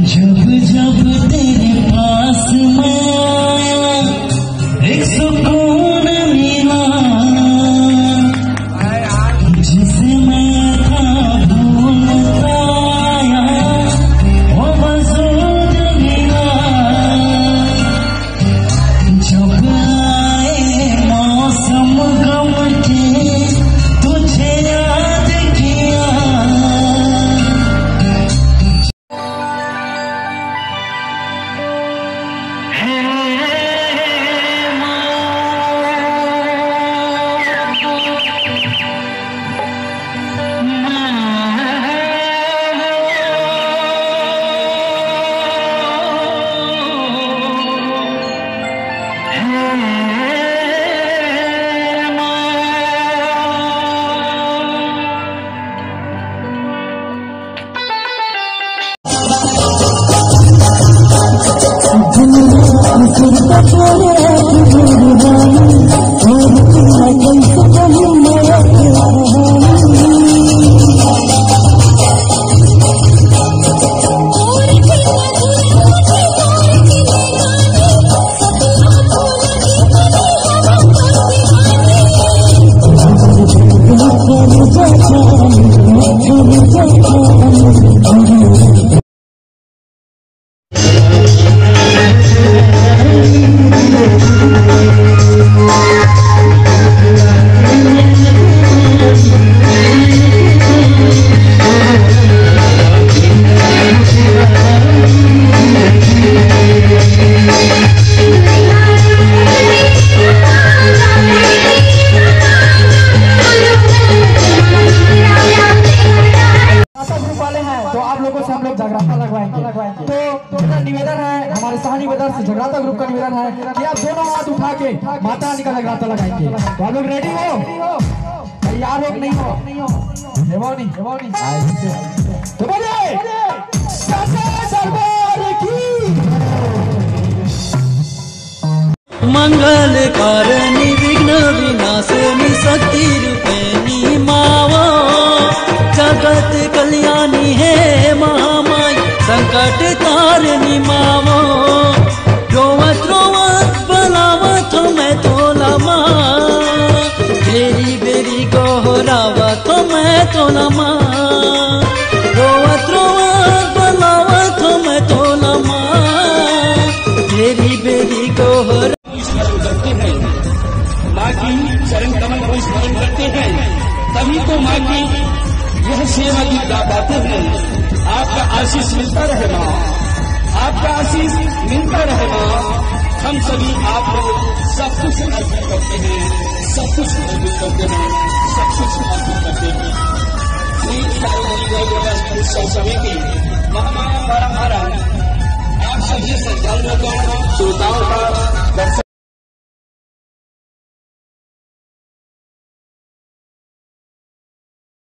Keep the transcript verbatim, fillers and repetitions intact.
जब जब तेरे पास मैं आया, एक सुकून मिला, जिसे मैं था भूलता आया, वो वजूद मिला। जब आए मौसम गम के, तुझे याद किया। जगराता ग्रुप वाले हैं, तो आप लोगों से हम लोग जगराता लगवाएंगे। तो मेरा निवेदन है, हमारे शाह निवेदन से जगराता ग्रुप का निवेदन है कि आप दोनों हाथ उठा के माता रानी का जगराता लगाएंगे। तो आप लोग रेडी हो? तैयार हो कि नहीं हो? हेबो नहीं, हेबो नहीं। तो बोलिए, दशहरा दरबार की। मंगल कारिणी विघ्न विनाशिनी शक्ति रूपिणी माँ वो, जगत कल्याणी हे महामाई संकट तारिणी माँ वो। रोवत रोवत बलावत हों मैं तोला माँ, बेरी बेरी गोहरावत हों मैं तोला माँ। रोवत रोवत बलावत हों मैं तोला माँ, बेरी बेरी गोहरावत। स्मरण करते हैं, माँ की चरण कमल को स्मरण करते हैं, तभी तो माँ की यह सेवा की गा पाते हैं। आपका आशीष मिलता रहे माँ, आपका आशीष मिलता रहे माँ। हम सभी आपको सब कुछ अर्पित करते हैं, सब कुछ अर्पित करते हैं, सब कुछ अर्पित करते हैं। श्री सार्वजनिक गणेश उत्सव समिति महामाया बारामारा आप सभी श्रद्धालुओं का, श्रोताओं का